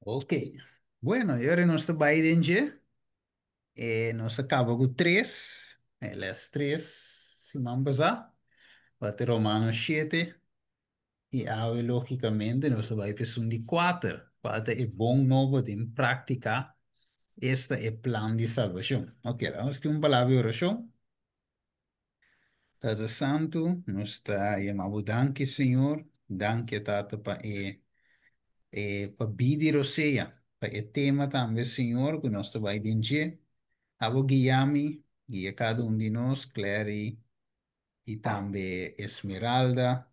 Ok. Bueno, i ora nos ta bai den dje. Nos a kaba ku tres, e les tres siman pasá, bate Romano 7, i awe lógikamente nos ta bai pa esun di kuater, kual ta e bon nobo den práktika, esta e plan di salbashon. Ok, laga nos tin un palabra di orashon. Tata Santu, nos ta yama bo danki, Señor. Danki, Tata, pa e pa bidi rosea, pa e tema tambe, Señor, ku nos ta bai den dje. Abo guia mi, guia kada un di nos, Clary i tambe Esmeralda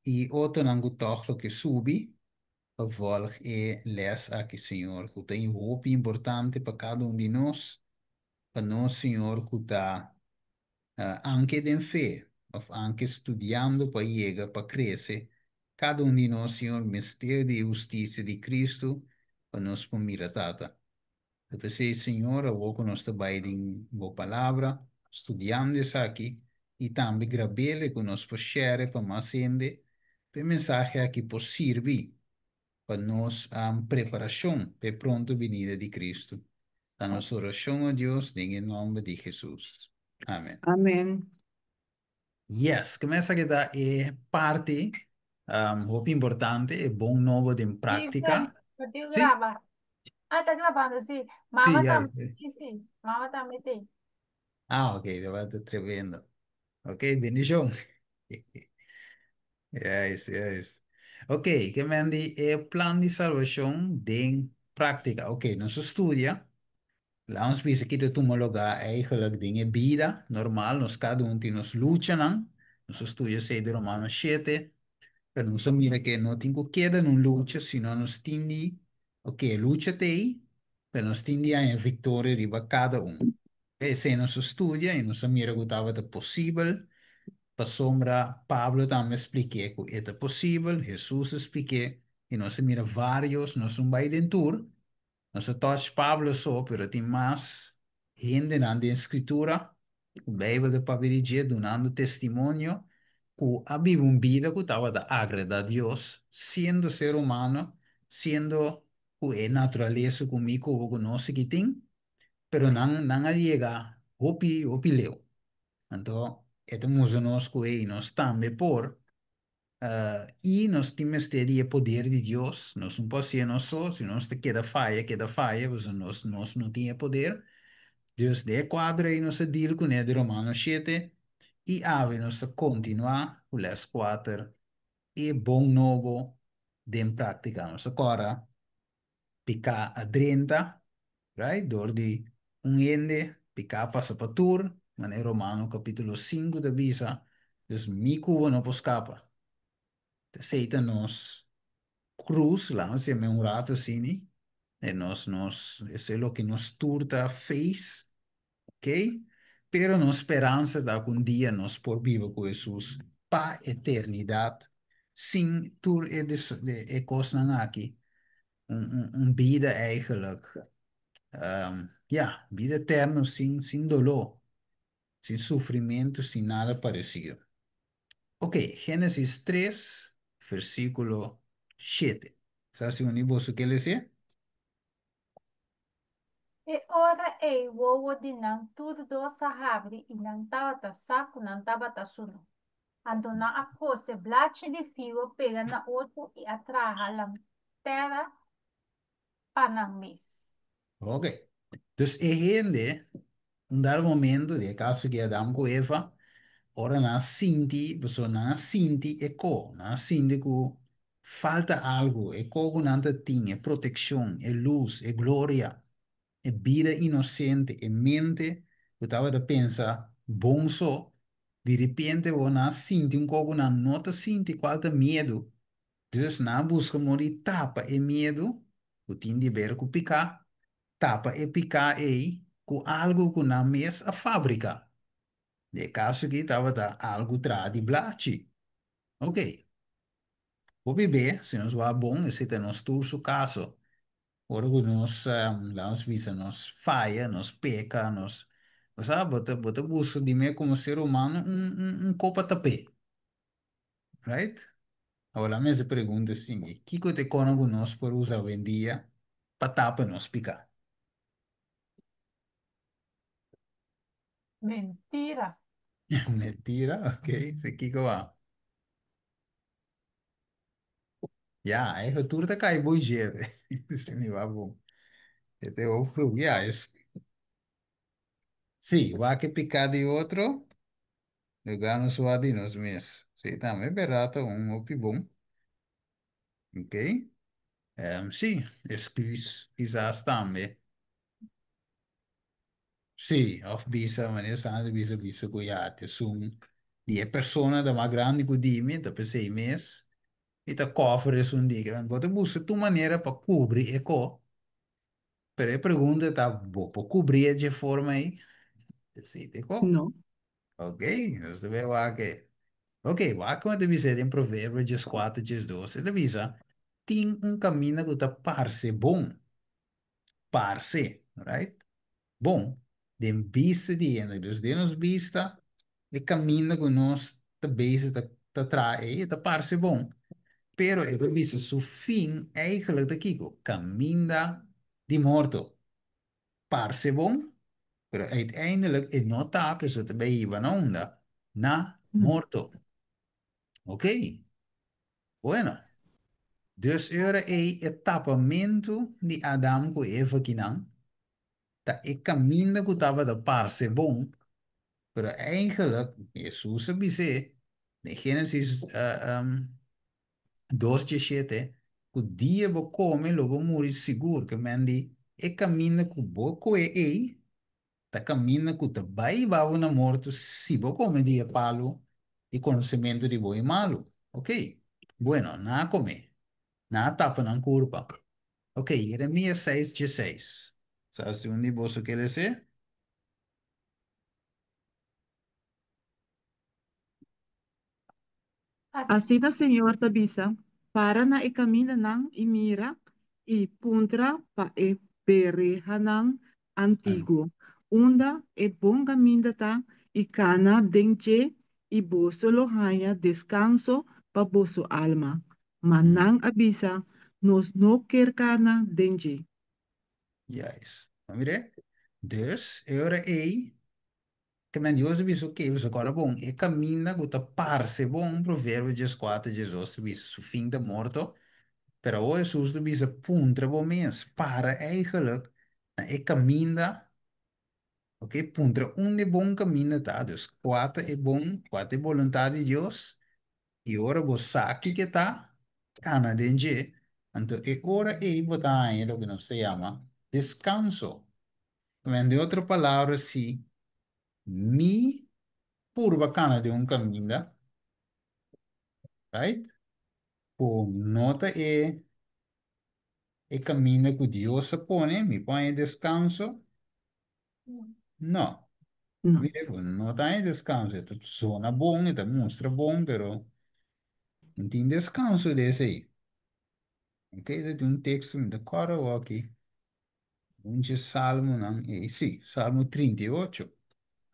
i otronan ku tòg lo ke subi pa vòlg e lès aki, Señor, ku ta hopi importante pa kada un di nos. Pa nos, Señor, ku ta anke den fe òf anke studiando pa yega pa krese, kada un di nos, Señor, mester di e hustisia di Kristu pa nos por mira Tata. Ta p'esei, Señor, awor ku nos ta bai den Bo Palabra, studiando esaki i tambe grab'el ku nos por share pa mas hende, pa e mensahe aki por sirbi pa nos preparashon pa e pronto binida di Kristu. Ta nos orashon, o Dios, den e nòmber di Hesus. Amen. Amen. Yes, ku esaki ta e parti hopi importante, e bon nobo den práktika. Sí, Sí? graba. Ah, ta grabando, sí. Mama Sí, ya. tambe, sí. Mama tambe tin. Ah, ok, ta tremendo. Ok, bendishon. Yes. Ok, ke men di e plan di salvashon den práktika. Ok, nos a studia. Laat ons bisa kita tuma lugá eigenlijk den e bida normal. Nos kada un tin nos luchanan. Nos a studia esei di Romano 7. Pero nos a mira ke no tin ku keda den un lucha, sino nos tin di, ok, lucha t'ei, pero nos tin di haña viktoria riba kada un. Esei nos a studia i nos a mira ku tabata posibel. Pasobra Pablo tambe a splik'é ku e ta posibel, Hesus a splik'é, i nos a mira vários, nos no bai den tur, nos a touch Pablo so, pero tin mas hendenan den Skritura, ku Beibel ta papia di dje, dunando testimonio ku a biba un bida ku tabata agradá Dios, siendo ser humano, siendo ku e naturalesa ku mi ku bo ku nos aki tin, pero nan a yega hopi hopi leu. Anto e ta mustra nos ku ei nos tambe por, i nos tin mester di e poder di Dios. Nos no por hasié nos so, si nos ta keda faya, keda faya, pasobra nos nos no tin e poder. Dus den e kuadro ei nos a deal kuné di Romano 7 i awe nos ta kontinuá ku les 4, e bon nobo den práktika. Nos ta kòrda piká a drenta, right? Dor di un hende, piká a pasa pa tur, manera Romano kapítulo 5 ta bisa, dus mi ku bo no por skapa. Esei ta nos krus, laga nos yam'é un ratu asini, e nos nos esei loke nos tur ta face, ok? Pero nos speransa ta ku un dia nos por biba ku Hesus pa eternidat sin tur e e kosnan aki, un un un bida eigenlijk, ya, bida eterno sin sin doló, sin sufrimentu, sin nada paresido. Ok, Génesis 3, versíkulo 7. Sa si un di boso ke les'é? E ora ei wowo di nan tur dos a habri i nan tabata sa ku nan tabata sunú. Anto nan a kose blachi di figo pega na otro i a traha lantera pa nan mes. Ok. Dus e hende, un dado momento, den e kaso di Adam ku Eva, ora nan a sinti, pasobra nan a sinti e ko, nan a sinti ku falta algu, e ko ku nan ta tin, e protekshon, e lus, e gloria, e bida inosente, e mente ku tabata pensa bon so, di repente bo nan a sinti un ko ku nan no ta sinti, kual ta miedu. Dus nan a buska modo di tapa e miedu ku tin di ber ku piká, tapa e piká ei ku algu ku nan mes a fabriká. Den e kaso aki tabata algu traha di blachi. Ok. Hopi be, si nos wak bon, esei ta nos tur su kaso. Ora ku nos, laga nos bisa, nos faya, nos peka, nos, bo sa, bo ta, bo ta buska di me komo ser humano un, un, un kopa tapé. Right? Awor mi pregunta asina, kiko ta e kono ku nos por usa awendia pa tapa nos piká? Mentira. Mentira, ok. Si kiko a. Ja, eigenlijk tur ta kai boi djebe. Si mi va bom. Este ook ja, is. Sí, wak e piká di otro, lugá nos wak di nos mes. Sí, tambe bèrdat un hopi bon. Ok? Sí, excuus, kisas tambe. Sí, òf bisa, manera sa bisa bisa ku ya ta esun di e persona ta mas grandi ku di mi, ta p'esei mes i ta cover esun di. Bo ta buska tur manera pa kubri e ko, pero e pregunta ta bo por kubri di e forma ei? Sí, te ko. No. Ok, nos ta bai wak. Ok, wak kon ta bisa den Proverbio 14, 12, e ta bisa, tin un kaminda ku ta parse bon. Parse, right? Bon, den bista di hende. Dus den nos bista, e kaminda ku nos ta bezig ta traha, ta parse bon. Pero e ta bisa su fin eigenlijk ta kiko, kaminda di morto. Parse bon, pero uiteindelijk e no ta, pues ta bai hiba na unda? Na morto. Ok? Bueno. Dus ora ei e tapamentu di Adam ku Eva kinan, ta e kaminda ku tabata parse bon, pero eigenlijk Hesus a bis'é den Génesis 2:17 ku dia bo kome lo bo muri sigur, ke men di e kaminda ku bo kohe ei ta kaminda ku ta bai hiba bo na morto si bo kome di e palu di konosementu di bon i malu. Ok, bueno, nan a kome, nan a tapa nan kurpa. Ok, Jeremías 6:16. Sa si un di boso ke les'é? Asina Señor ta bisa, Para na e kamindanan i mira, i puntra pa e berehanan antiguo, unda e bon kaminda ta, i kana den dje, i boso lo haña deskanso pa boso alma. Ma nan a bisa, Nos no kier kana den dje. Juist. Mira, dus e ora ei Ke men Dios a bisa oke, pasobra kòrda bon, e kaminda ku ta parse bon, Proverbio 14, 12 ta bisa, su fin ta morto, pero awor Hesus ta bisa, puntra bo mes, para eigenlijk na e kaminda, oke, puntra unda e bon kaminda ta, dus kua ta e bon, kua ta e boluntat di Dios, i ora bo sa kiko ta, kana den dje, anto e ora ei bo ta haña loke nos ta yama deskanso. Men den otro palabra si mi purba kana den un kaminda, right, ku no ta e e kaminda ku Dios a pone, mi por haña deskanso? No. No. Mira ku no ta haña deskanso. E ta sona bon, e ta mustra bon, pero no tin deskanso den esei. Ok, ta tin un teksto mi ta kòrda awor aki. Un dje salmonan ei, sí, Salmo 38.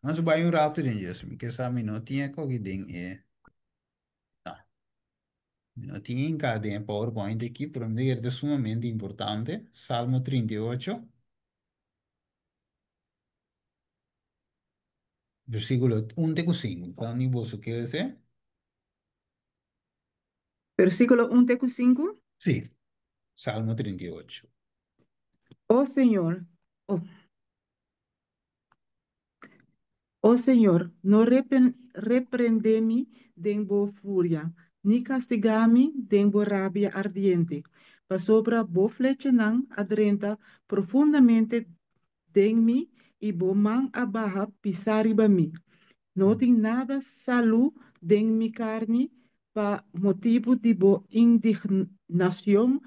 Nos bai un ratu den dje, mi ke sa mi no tin e koki den e, no, mi no tin enka den e PowerPoint aki, pero mi ta kere ta sumamente importante. Salmo 38, versíkulo 1 te ku 5. Kan di boso ke lesa? Versíkulo 1 te ku 5. Sí, Salmo 38. O Señor, o, o Señor, no reprendé mi den bo furia, ni kastigá mi den bo rabia ardiente, pasobra bo flechanan a drenta profundamente den mi i bo man a baha pisá riba mi. No tin nada salú den mi karni pa motibu di bo indignashon,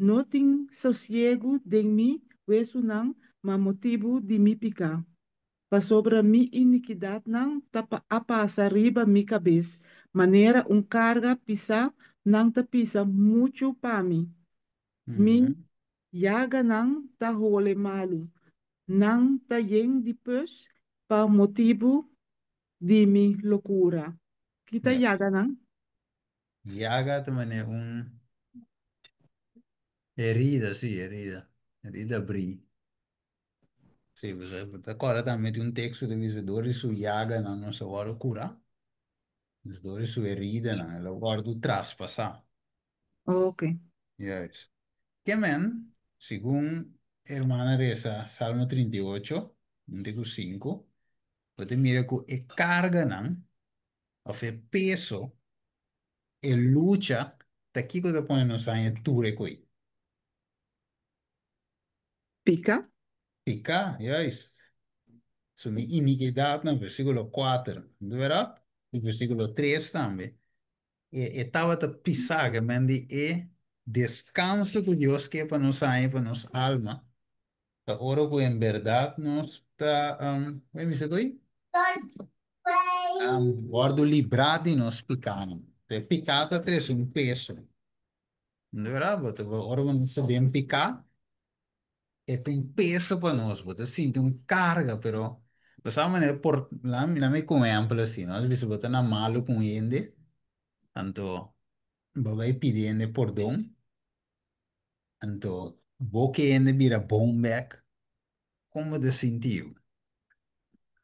no tin sosiegu den mi wesunan pa motibu di mi piká. Pasobra mi inikidatnan ta a pasa riba mi kabes, manera un karga pisá nan ta pisa muchu pa mi. Mi yaganan ta hole malu, nan ta yen di pus pa motibu di mi lokura. Ki ta yaganan? Yaga ta manera un herida, sí, herida. Herida abrí. Sí, pues, ta kòrda tambe tin un teksto ta bisa dor di su yaganan nos a wòrdu kurá. Dus dor di su heridanan el a wòrdu traspasá. Ok. Juist. Ke men, segun hermana resa Salmo 38, un te ku sinku, bo ta mira ku e karganan òf e peso, e lucha, ta kiko ta pone nos haña tur e koi? Pika. Pika, juist. So mi inikidatnan, versíkulo kuater, no ta bèrdat? I versíkulo tres tambe. E tabata pisá, ke men di e deskanso ku Dios ke pa nos haña, pa nos alma, ta ora ku en bèrdat nos ta, mi bisa ku ei? Wòrdu librá di nos pikánan. E piká ta trese un peso. No ta bèrdat? Bo ta, ora ku nos ta den piká, e ta un peso pa nos, bo ta sinti un karga, pero bo sa manera por, laga mi ku un ehèmpel asina, nos bisa bo ta na malu ku un hende, anto bo bai pidi hende pordon, anto bo ke hende bira bon bèk, kon bo ta sinti bo?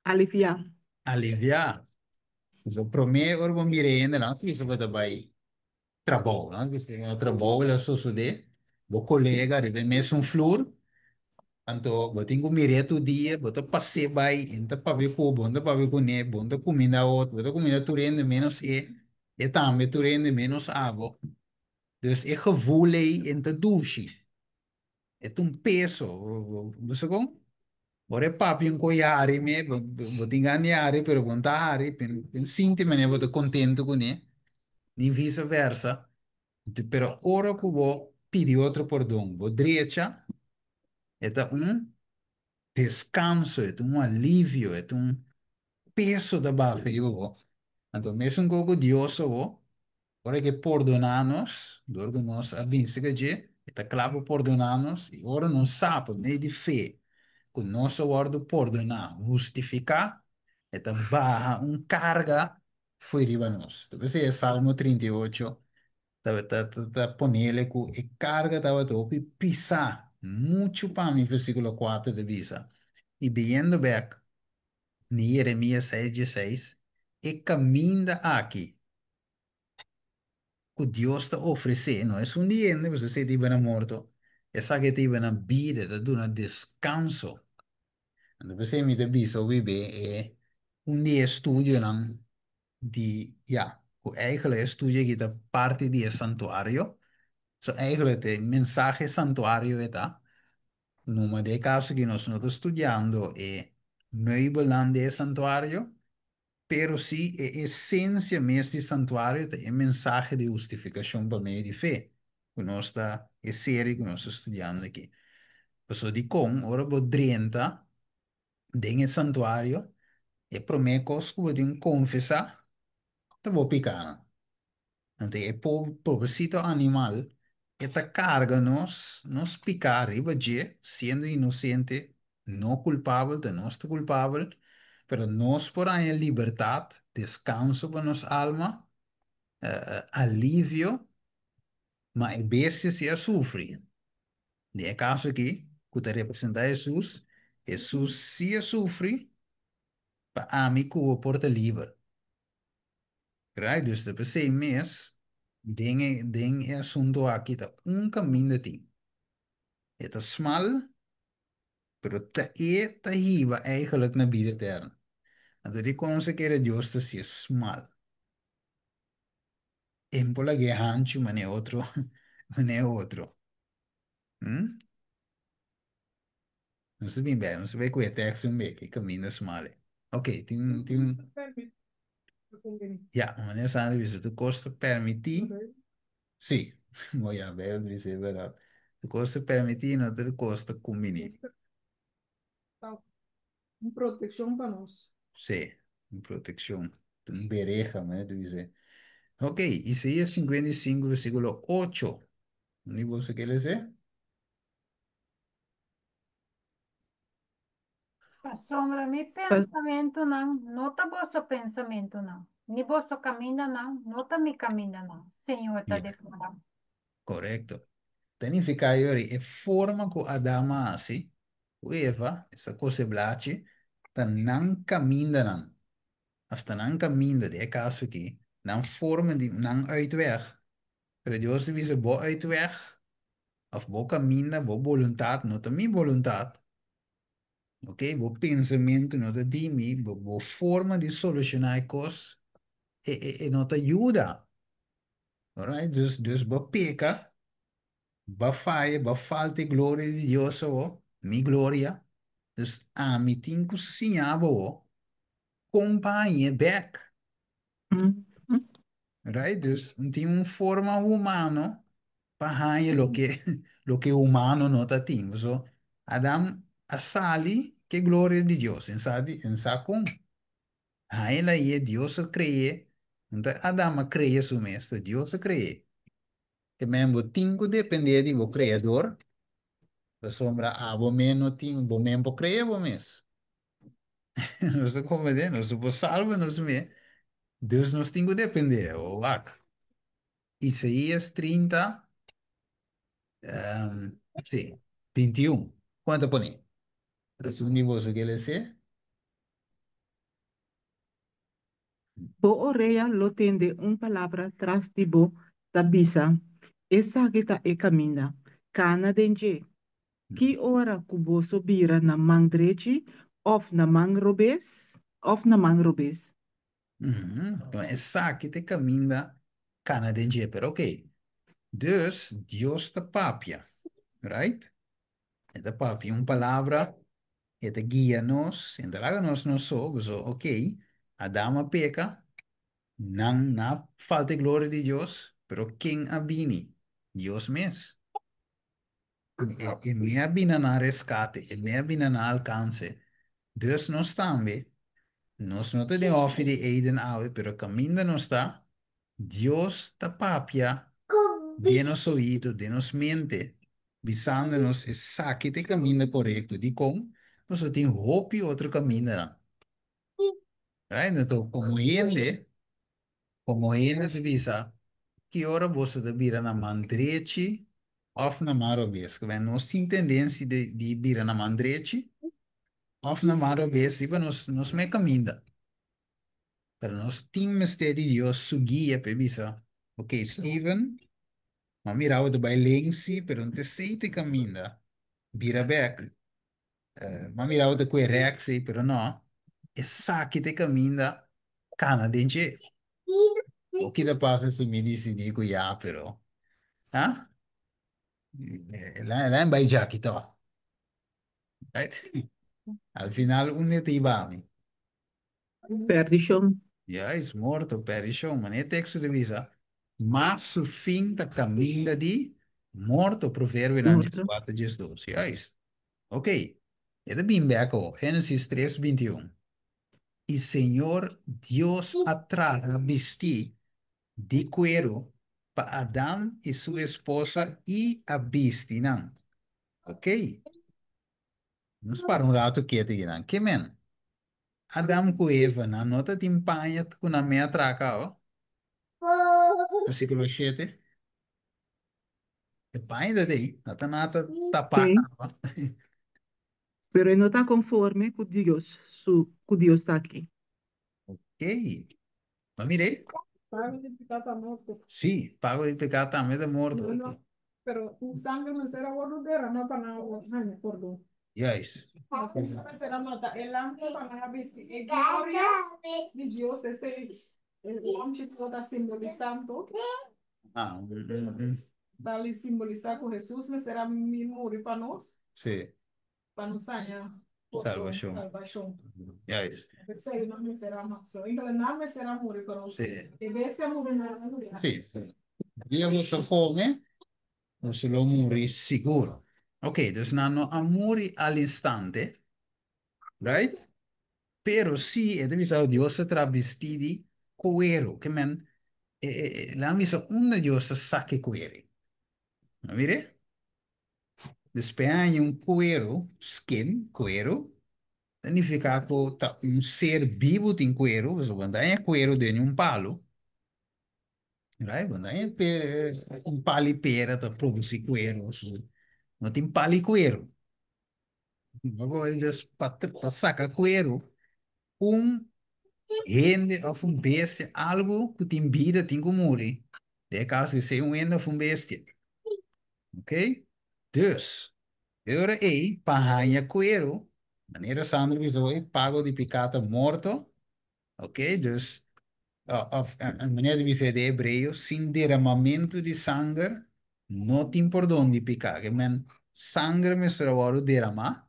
Aliviá. Aliviá. So promé ora bo mira hende, nos bisa bo ta bai trabou, no? Bisa na trabou el a sosodé, bo kolega riba e mesun flur, anto bo tin ku mir'é tur dia, bo ta pas'é bai, e no ta papia ku bo, bo no ta papia kuné, bo no ta kuminda otro, bo ta kuminda tur hende ménos e, e tambe tur hende ménos abo. Dus e gevoel ei e no ta dushi, e ta un peso, bo sa kon? Ora e papia un koi hari me, bo tin gana di hari, pero bo no ta hari, pen sinti manera bo ta kontentu kuné, ni vise versa. Pero ora ku bo pidi otro pordon, bo drecha, e ta un deskanso, e ta un alivio, e ta un peso ta baha riba bo. Anto mesun kos ku Dios awor, ora ke pordoná nos, dor ku nos a binse ku dje, e ta kla pa pordoná nos, i ora nos sa pa medio di fe ku nos a wòrdu pordoná, hustifiká, e ta baha un karga fo'i riba nos. Ta p'esei e Salmo 38 ta ponele ku e karga tabata hopi pisá, muchu pa mi, versíkulo kuater ta bisa. I beyendo bèk ni Jeremías seis dieseis, e kaminda aki ku Dios ta ofresé no esun di hende, pasobra esei ta hiba na morto, esaki ta hiba na bida, ta duna deskanso. Anto p'esei mi ta bisa hopi be e un di e estudionan di, ya, ku eigentlik e estudio aki ta parti di e santuario, so eigentlik ta e mensahe santuario e ta, Numa di e kaso ki nos no ta studiando e meubelnan di e santuario, pero si e esensia mes di santuario ta e mensahe di hustifikashon pa medio di fe, ku nos ta e serie ku nos ta studiando aki. Pasobra dikon ora bo drenta den e santuario, e promé kos ku bo tin konfesá ta bo pikánan. Anto e pobrecito animal e ta carga nos, nos pica riba dje, siendo inocente, no culpabel, ta nos ta culpabel, pero nos por haña libertad, descanso pa nos alma, alivio, ma e bestia si a sufri. Den e caso aki, cu ta representa Jesus, Jesus si a sufri pa ami cu bo por ta liber. Right, dus ta p'esei mes den e den e asunto aki ta un kaminda tin. E ta smal, pero ta e ta hiba eigenlijk na bida eterno. Anto dikon se kere Dios ta hasié smal? E por lag'é hanchu manera otro manera otro. Hm? Nos ta bin bek, nos ta bai ku e tekst un bek, e kaminda smal e. Ok, tin tin un. Ya, manera Sandra bisa, tur kos ta permití. Sí, bo ya Bijbel ta bisa e bèrdat. Tur kos ta permití, no tur kos ta kumbiní. Un protekshon pa nos. Sí, un protekshon. Un bereha, manera ta bisa. Ok, Isaías 55, versíkulo 8. Ni boso ke lesa? Pasobra mi pensamentunan no ta boso pensamentunan. Ni boso kamindanan no ta mi kamindanan, Señor ta deklará. Korekto. Ta nifiká yori e forma ku Adam a hasi ku Eva, esta kose blachi, ta nan kamindanan. Òf ta nan kaminda, den e kaso aki, nan forma di nan uitweg. Pero Dios ta bisa, bo uitweg, òf bo kaminda, bo boluntat no ta mi boluntat. Ok, bo pensamentu no ta di mi, bo, bo forma di solushoná e kos e, e, e no ta yuda. Alright, dus, dus bo peka, bo faya, bo falta e gloria di Dios awo, mi gloria. Dus ami tin ku siña bo kon pa hañ'é bèk. Right? Dus tin un forma humano pa haña loke loke humano no ta tin. Paso Adam a sali ke gloria di Dios. En sa di en sa kon. Haña la ye Dios a kree. Nta Adam a kree su mes, ta Dios a kree. Ke men bo tin ku depende di bo kreador, pasobra abo men no tin, bo men por krea bo mes. Nos ta comprende, nos no por salba nos mes. Dus nos tin ku depende, o wak. Isaías 30, um, sí, 21. Kuantu pone? Esun di boso ke lese? Bo orea lo tende un palabra tras di bo ta bisa, Esaki ta e kaminda, kana den dje. Ki ora ku boso bira na man drechi òf na man robes, òf na man robes. Enton esaki ta e kaminda kana den dje. Pero oké, dus Dios ta papia, right? E ta papia un palabra, e ta guia nos, e ta laga nos nos so, pasobra oké, Adam a peka, nan na falta e gloria di Dios, pero ken a bini? Dios mes. E me a bini na reskate, e me a bini na alkanse. Dus nos tambe, nos no ta den hòfi di Eden awe, pero kaminda nos ta, Dios ta papia den nos oido, den nos mente, bisando nos esaki ta e kaminda korekto. Dikon? Pasobra tin hopi otro kamindanan. Right? Anto, komo hende, Komo hende ta bisa, ki ora boso ta bira na man drechi òf na man robes? Ku nos tin tendensia di di bira na man drechi òf na man robes riba nos nos me kaminda. Pero nos tin mester di Dios su guia pa e bisa, ok Steven, m'a mira bo ta bai links si, pero no ta esei ta e kaminda, bira bèk. M'a mira bo ta kue rèks si, pero no, esaki ta e kaminda kana den dje. O ki ta pasa si mi disidí ku ya, pero ha? El a bai djaki tòg. Right? Al final unda e ta hiba mi? Perdishon. Juist, morto, perdishon. Manera e teksto ta bisa, mas su fin ta kaminda di morto, Proverbionan Morto. 14 diesdos. Juist. Ok, e ta bin bek awor, Génesis 3, 21. I Señor Dios a traha bistí di kueru pa Adam i su esposa i a bisti nan. Ok, nos para un ratu ketu akinan. Ke men? Adam ku Eva nan no ta tin paña ku nan mea traka awo. Versíkulo shete. E paña ta tei, no ta nada tapá Sí, kaba. pero e no ta konforme ku Dios su ku Dios ta aki. Ok, ma mira ei. Pago di piká ta morto. Sí, pago di piká tambe ta morto. No, no, pero un sangre mester a wòrdu derramá pa nan haña pordon. Juist. Jesús mester a mata e lamchi pa nan a bisti e gloria di Dios, esei e lamchi tabata simbolisando. Ah, Ta simbolisá ku Jesús mester a muri pa nos. Sí. Pa nos haña pordon, Salvashon. salbashon. Juist. P'esei nan mester a mata. Entonces nan mester a muri, pero Sí. e bestia a muri na nan lugar. Sí. Dia boso kome, boso lo muri sigur. Ok, dus nan no a muri al instante, right? Pero sí, e ta bisa Dios a traha bistí di kueru. Ke men, e, e, e, nan bisa unda Dios a saka e kueru. No mire? Despues haña un kueru, skin, kueru, Ta nifiká ku ta un ser bibu tin kueru, pasobra bo no ta haña kueru den un palu. Right? Bo no ta haña un pal'i pera ta produsí kueru. No tin pal'i kueru. No por just pa saka kueru un hende òf un bestia, algu ku tin bida tin ku muri. Den e kaso esei un hende òf un bestia. Ok? Dus, e ora ei pa haña kueru, manera Sandro bisa hoy, pago di piká ta morto. Ok? Dus, òf manera di bisa den hebreo, sin deramamentu di sanger no tin pordon di piká. Ke men sanger mester a wòrdu deramá.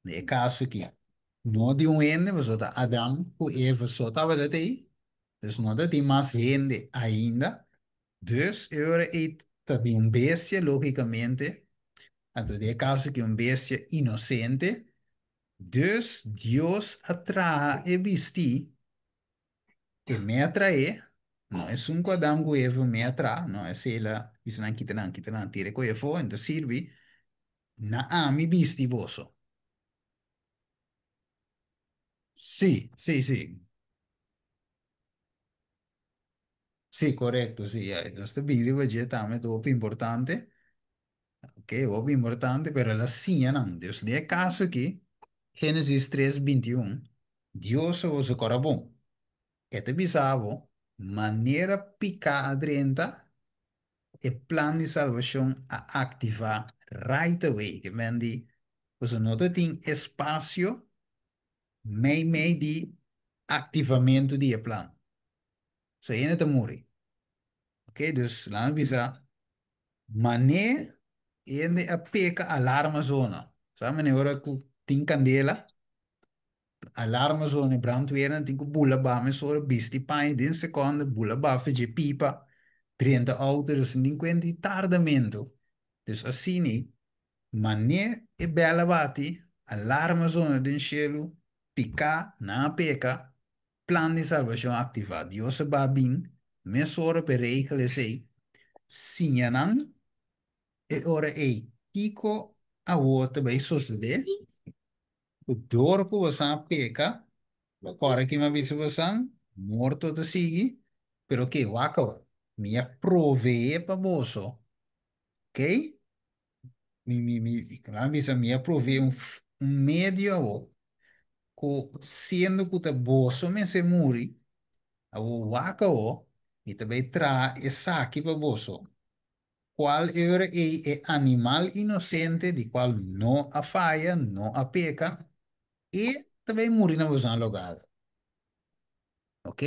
Den e kaso aki, no di un hende, pasobra ta Adam ku Eva so tabata t'ei, dus no ta tin mas hende ainda. Dus e ora ei ta di un bestia, lógikamente, anto den e kaso aki un bestia inosente. Dus Dios a traha e bistí, e me a traé, no esun ku Adam ku Eva me a traha, no, esei el a bisa nan, kita nan, kita nan, tira e koe afó, en ta sirbi. Na ami bisti boso. Sí, sí, sí. Sí, korekto, sí. Ya, nos ta bin riba dje tambe, ta hopi importante. Ok, hopi importante, pero el a siña nan. Dus den e kaso aki, Génesis tres 21, Dios a boso kòrda bon. E ta bisa bo, manera piká a drenta, e plan di salbashon a aktivá right away. Ke men di, boso no ta tin espasio meimei di aktivamentu di e plan. So hende ta muri. Ok, dus laat mi bisa, mané hende a peka alarma zona. Sa mané ora ku tin kandela? Alarma zona e brandweernan tin ku bula baha mesora bisti paña den sekonde bula baha fedje pipa drenta outo dus tin kuenta di tardamentu dus asini mane e bel a bati alarma zona den shelu pika nan a peka plan di salbashon aktiva Dios a baha bin mesora pa e regel esei siña nan e ora ei kiko awor ta bai sosode. Ku dor ku bosan a peka, kòrda ki mi a bisa bosan, morto ta sigui, pero ke wak awor, mi a proveé pa boso, oke? Mi, mi, mi, mi a bisa mi a proveé un, un medio awor, ku siendo ku ta boso mester muri, awor wak awor, mi ta bai traha esaki pa boso. Cual ora ei e animal inocente di cual no a faya, no a peca, e ta bay muri na bosan logar. Ok?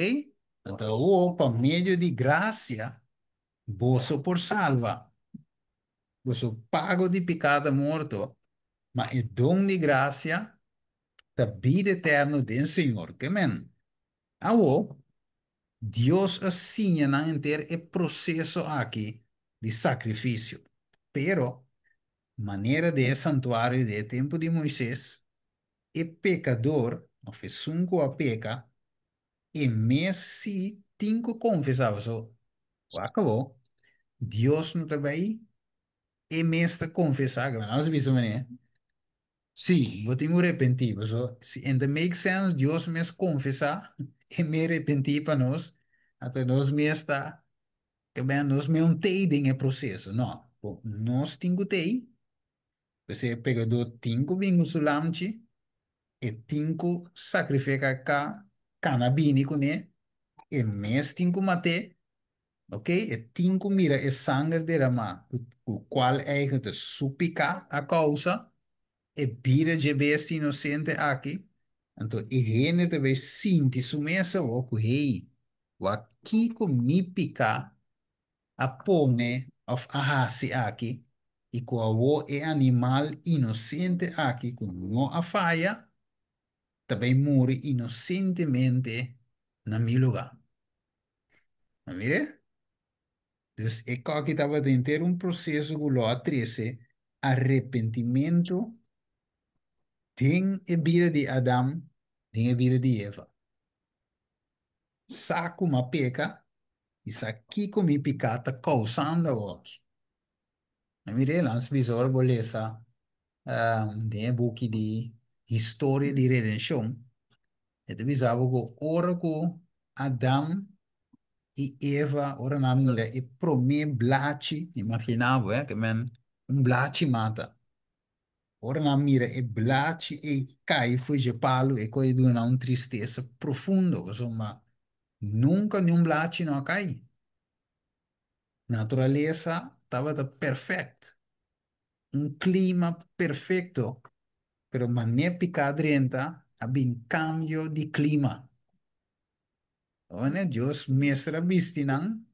Anto awor pa medio di gracia boso por salva. Boso pago di pica ta morto, ma e don di gracia ta bida eterno den Señor. Ke men? Awor, Dios a siña nan henter e proseso aki di sakrifisio. Pero, manera den e santuario den e tempu di Moises, e pekador, òf esun ku a peka, e mes sí tin ku konfesá. Pasobra, wak awor, Dios no ta bai e mes ta konfesá. Nos a bisa manera. Sí, bo tin ku repentí, paso si en ta make sense Dios mes konfesá e me repentí pa nos, anto nos mes ta ke ben nos mes un tei den e proseso. No, bo nos tin ku tei, p'esei e pekadó tin ku bin ku su lamchi, e tin ku sakrifika ka kana bini kuné, e mes tin ku mat'é, ok, e tin ku mira e sanger deramá ku kual eigen ta su piká a kousa e bida dje bestia inosente aki, anto e hende ta bay sinti su mes awor ku hey, wak kiko mi piká a pone òf a hasi aki i ku awor e animal inosente aki ku no a faya ta bay muri inosentemente na mi lugá. A mire? Dus e koki tabata henter un proseso ku lo a trese arepentimentu den e bida di Adam, den e bida di Eva. Sa ku m'a peka i sa kiko mi piká ta kousando awoki. A mire? Nan bisa ora bo lesa den e buki di. historia di redenshon, e ta bisa bo ku ora ku Adam i Eva, ora nan mira e promé blachi, imaginá bo, ke men un blachi mata. Ora nan mira e blachi ei kai for dje palu, e koe duna nan un tristesa profundo, pasobra nunka niun blachi no a kai. Naturalesa tabata perfèkt, un klima perfekto, pero manera piká drenta a bin kambio di klima. Ora Dios mester a bisti nan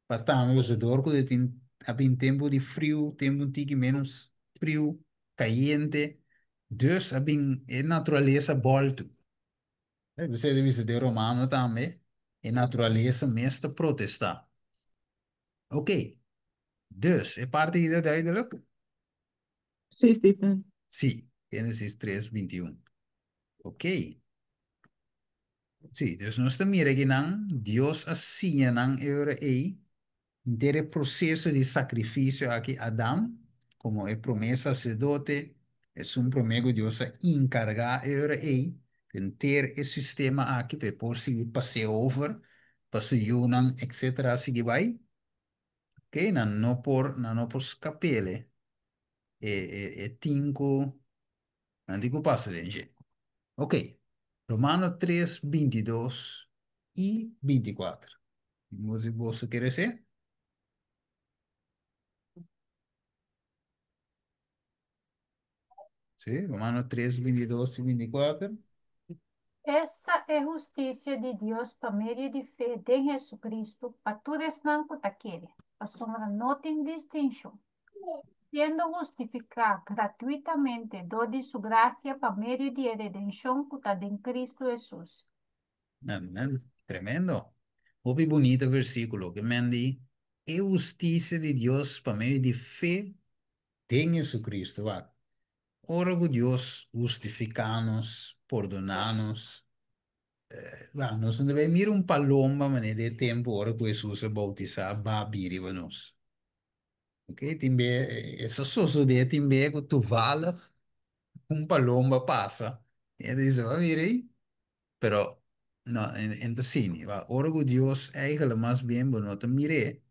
pa tambe pasobra dor ku tin a bin tempu di friu, tempu un tiki ménos friu, kayente, dus a bin e naturalesa bòltu. Esei ta bisa den Romano tambe, e naturalesa mes ta protestá. Ok, dus e parti aki ta duidelijk? Sí, Stephen. Sí, Génesis 3, 21. Ok. Sí, dus nos ta mira akinan, Dios a siña nan e ora ei, henter e proseso di sakrifisio aki, Adam, komo e promé saserdote, esun promé ku Dios a inkargá e ora ei, henter e sistema aki pa e por sigui pas'é over pa su yunan, etcétera, sigui bai. Ok, nan no por, nan no por skap'é, e, e, e tin ku, nan tin ku pasa den dje. Ok, Romano 3, 22 i 24. Boso, boso kere se? Sí, Romano 3, 22 i 24. Esta e hustisia di Dios pa medio di fe den Jesucristo pa tur esnan ku ta kere, pasobra no tin distinshon. Siendo hustifiká gratuitamente dor di su grasia pa medio di e redenshon ku ta den Cristo Hesus. Amen. Tremendo. Hopi bunita versíkulo ke men di e hustisia di Dios pa medio di fe den Jesucristo. Wak, ora ku Dios hustifiká nos, pordoná nos, wak, nos no debe mira un palomba manera di e tempu ora ku Hesus a boutisá ba bini riba nos. Ok, tin be, eso sosodé tin be ku toevallig un palomba pasa i e ta bisa, ba mira ei, pero no, en ta sini. Wak, ora ku Dios eigenlijk mas bien bo no ta mir'é,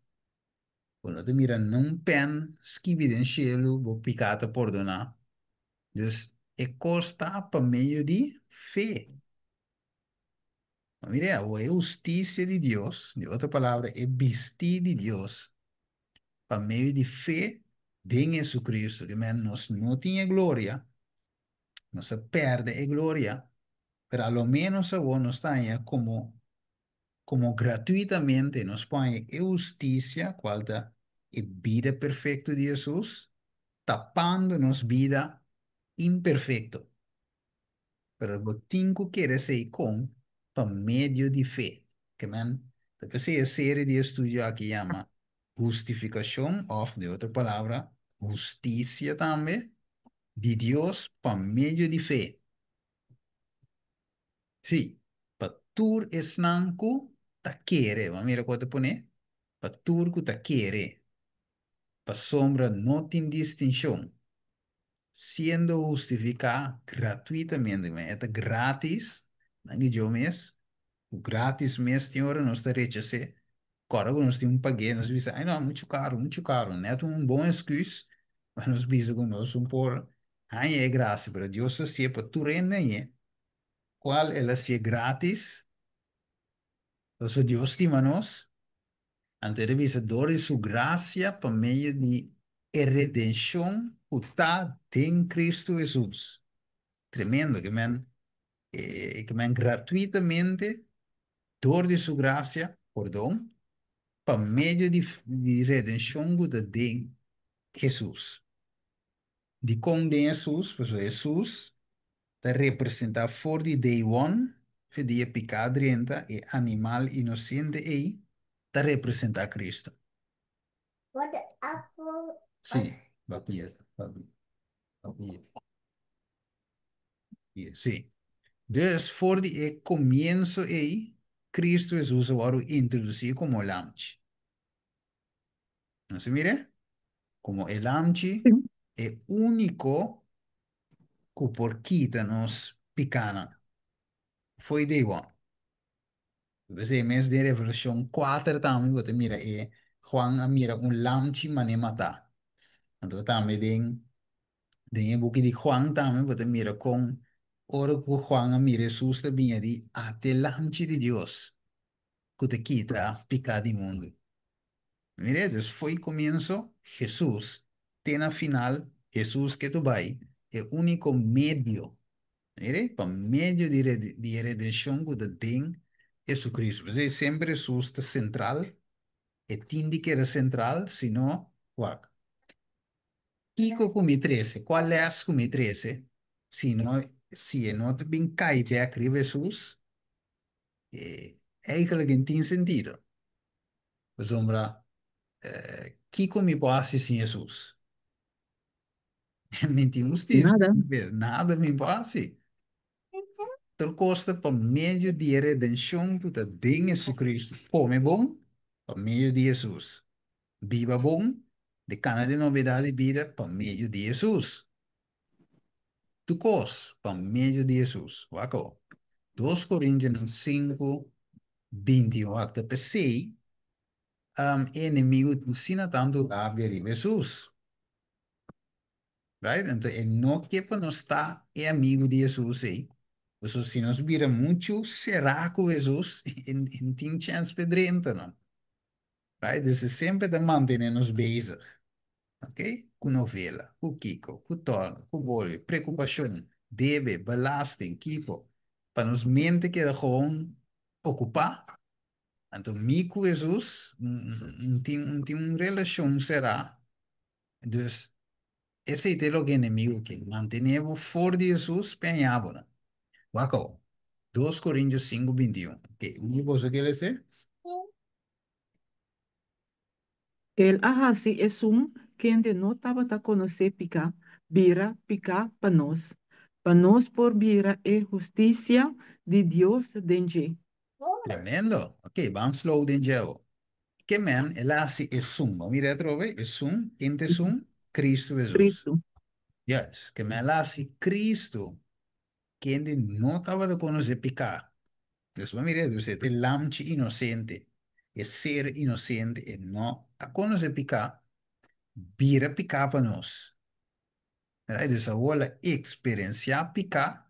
Bo no ta mira nun pen skibi den shelu bo piká ta pordoná. Dus e kos ta pa medio di fe. Ma mira awor e hustisia di Dios, di otro palabra e bistí di Dios pa medio di fe den Jesucristo, ke men nos no tin e gloria, nos a pèrdè e gloria, pero a lo ménos awor nos ta haña komo Como gratuitamente nos por haña e husticia, cual ta e bida perfecto di Hesus, tapando nos bida imperfecto. Pero bo tin cu kere esey con pa medio di fe. Ke men, ta p'esey e serie di estudio aki yama Hustificacion of, den otro palabra, husticia tambe, di Dios pa medio di fe. Sí, pa tur esnan ku ta kere. Bo a mira ku ta pone? Pa tur ku ta kere. Pasobra no tin distinshon. Siendo hustifiká gratuitamente. E ta grátis, nan di djo mes. Ku grátis mes tin ora nos ta rechas'é. Kòrda ku nos tin un pag'é, nos bisa, ai no, muchu karu, muchu karu. Nèt un bon esküs pa nos bisa ku nos un por haña e grasia, pero Dios ta hasié pa tur hende hañ'é. Cual el hacié gratis, pasobra Dios stima nos, anto el a bisa dor di su gracia pa medio di e redencion cu ta den Cristo Jesus. Tremendo, ke men, ke men gratuitamente dor di su gracia, pordon, pa medio di di redencion cu ta den Jesus. Dikon den Hesus? Pasobra Hesus ta representá for di day one, fe dia piká drenta, e animal inosente ei ta representá Cristo. Sí, papia, papia, papia. Sí. Dus for di e komienso ei, Cristo Hesus a wòrdu introdusí komo lamchi. Nos a mira? Komo e lamchi, Sí. e úniko. Ku por kita nos pikánan. Fo'i day one. P'esei mes den Revelashon kuater tambe bo ta mira e Juan a mira un lamchi man'é matá. Anto tambe den den e buki di Juan tambe bo ta mira kon ora ku Juan a mira Hesus ta biña di ate lamchi di Dios ku ta kita piká di mundu. Mira, dus fo'i komienso Hesus te na final Hesus ke tu bai e úniko medio, mira, pa medio di di e redenshon ku ta den Hesucristo. P'esei semper Hesus ta sentral, e tin di keda sentral, si no, wak. Kiko ku mi trese? Kua lès ku mi trese? Si no, si e no ta bin kai bèk riba Hesus, e eigenlijk e no tin sentido. Pasobra, kiko mi por hasi sin Hesus? Mi tin hustisia. Nada. Nada mi por hasi. Tur kos ta pa medio di e redenshon ku ta den Jesucristo. Kome bon pa medio di Hesus. Biba bon, di kana di nobedat di bida pa medio di Hesus. Tur kos pa medio di Hesus. Wak awo. Dos Korintionan sinku, 21. Wak ta p'esei e enemigu tin asina tantu rabia riba Hesus. Right? Anto e no ke pa nos ta e amigu di Hesus ei. Pasobra si nos bira muchu será ku Hesus, e tin chèns p'e drenta no. Right? Dus e semper ta mantené nos bezig. Ok? Ku novela, ku kiko, ku tòrna, ku bolbe, preokupashon, debe, belasting, kiko. Pa nos mente keda gewoon okupá. Anto mi ku Hesus un tin un tin un relashon será. Dus esei ta e loke enemigu ke, mantené bo for di Hesus peñá bo nan. Wak awo, Dos Korintios sinku 21. Ok, un di boso ke lesa? El a hasi esun kende no tabata konosé piká, bira piká pa nos, pa nos por bira e hustisia di Dios den dje. Tremendo! Ok, ban slow den dje awo. Ke men el a hasi esun? Bo mira atrobe, esun, ken ta esun? Cristo Jesus. Cristo. Yes, ke men el a hasi Cristo, kende no tabata konosé piká. Dus bo mira, dus e ta e lamchi inosente, e ser inosente, e no a konosé piká, bira piká pa nos. Right? Dus awor el a eksperensiá piká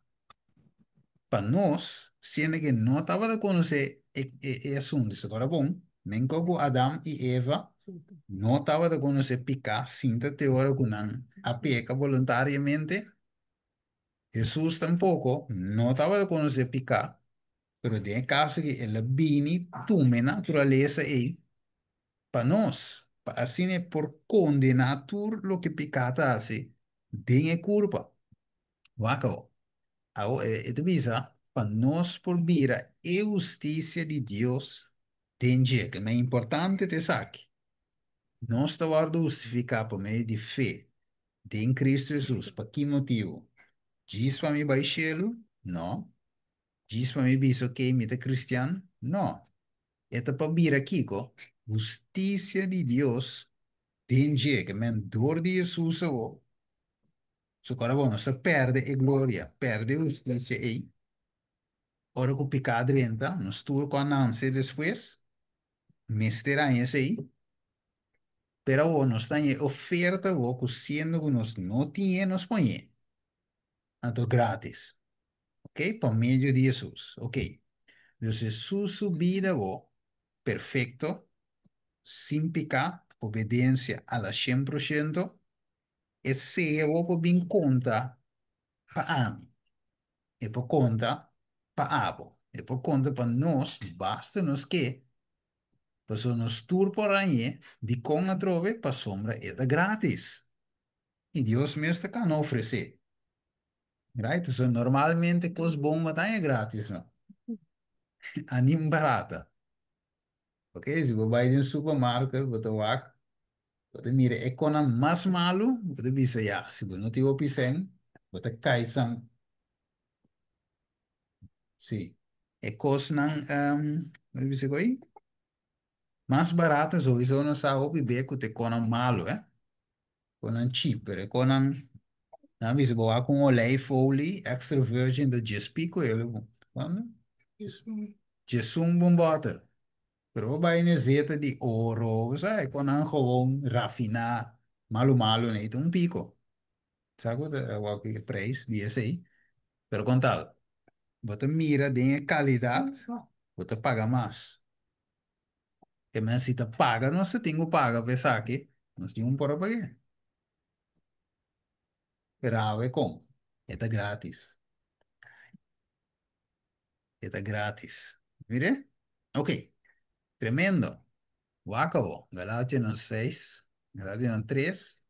pa nos, siendo ke no tabata konosé e, e, e asuntu. Si ora bon, menko ku Adam i Eva no tabata konosé piká sinta te ora ku nan a peka boluntariamente, Hesus tampoko no tabata konosé piká, pero den e kaso aki el a bini tuma e naturalesa ei pa nos, pa asina e por kondená tur loke piká ta hasi den e kurpa. Wak awo. Awo e ta bisa pa nos por bira e hustisia di Dios den dje. Ke mas importante ta esaki, nos ta wòrdu hustifiká pa medio di fe Den Cristo Jesus. Pa ki motibu? Djis pa mi bai shelu? No. Djis pa mi bisa ok mi ta cristian? No. E ta pa bira kiko? Hustisia di Dios den dje, ke men dor di Jesus awo. So kora bo nos a perde e gloria, perde e hustisia ei. Ora ku piká drenta, nos tur ku a nanse despues, mester haña esei. Pero awor nos ta haña e oferta awor ku siendo ku nos no tin e, nos poñ'é. Anto gratis. Ok, pa medio di Hesus. Ok. Dus Hesus su bida awor, perfecto, sin piká, obedensia a la shen por shento, esei awor por bin konta pa ami. E por konta pa abo. E por konta pa nos, basta nos ke. Pasobra nos tur por hañ'é, dikon atrobe? Pasobra e ta grátis. I Dios mes ta kana ofresé. Right? So normalmente kos bon bo ta haña grátis, no? Anin barata. Ok, si bo bai den supermarket, bo ta wak, bo ta mira e konan mas malu, bo ta bisa ya, si bo no tin hopi sèn, bo ta kai san. Sí. E kosnan, bo ta bisa koe? Mas barato sowieso no sa hopi be ku ta e konan malu, eh. Konan cheap, pero e konan Nan bisa bo wak un olijfolie extra virgin ta djes pico ele cuando? 11 bon boter. Pero bo bai na zeta di oro, bo sa, con nan gewoon rafina malo malo nee, ta un pico. Sa cu ta wak e prijs di esey? Pero con tal, bo ta mira den e calidad, bo ta paga mas. Ke men si ta paga, nos ta tin cu paga pa esaki, nos tin un por a pague. Pero awe con, e ta gratis. E ta gratis. Mire? Ok. Tremendo. Wak awo. Galationan 6, Galationan 3,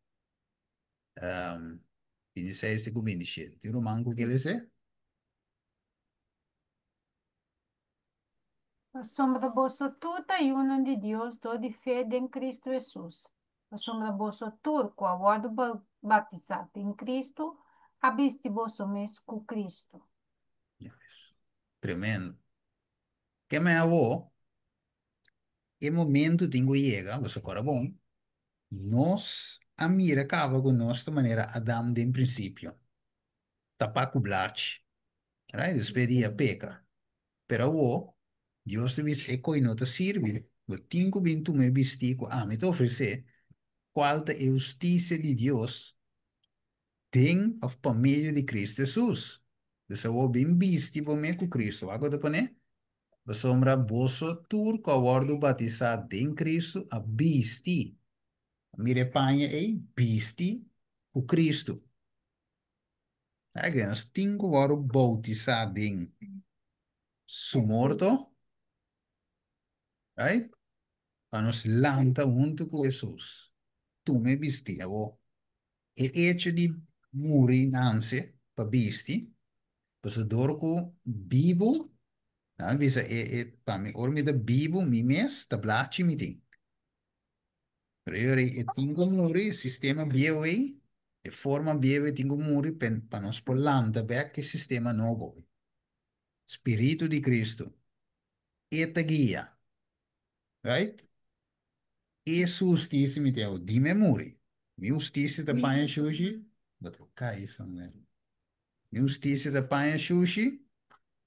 26 te ku 27. Tin ruman ku ke lese? Pasobra boso tur ta yunan di Dios dor di fe den Cristo Hesus. Pasobra boso tur ku a wòrdu batisá den Cristo a bisti boso mes ku Cristo. Yes. Tremendo. Ke men awo, e momento tin ku yega, boso kòrda bon, nos a mira kaba ku nos ta manera Adam den prinsipio, tapá ku blachi. Right? Despues di a peka. Pero awo, Dios ta bisa, e koi no ta sirbi, bo tin ku bin tuma e bistí ku ami ta ofresé, kual ta e hustisia di Dios den òf pa medio di Kristu Hesus. Dus awo bin bisti bo mes ku Kristu. Wak ku ta pone? Pasobra boso tur ku a wòrdu batisá den Kristu a bisti, mira e paña ei, bisti ku Kristu. Aki nos tin ku wòrdu boutisá den su morto, right? Pa nos lanta huntu ku Hesus. Tuma e bisti awor. E echo di muri nanse pa bisti, pasobra dor ku bibu, nan a bisa e e pa mi ora mi ta bibu mi mes ta blachi mi tin. Pero e ora e tin ku muri, e sistema bieu ei, e forma bieu ei tin ku muri pa nos por lanta bek e sistema nobo. Spiritu di Cristo, e ta guia, right? E su hustisia mi tin awo, dime muri. Mi hustisia ta paña shushi, bo ta kai Samuel. Mi hustisia ta paña shushi,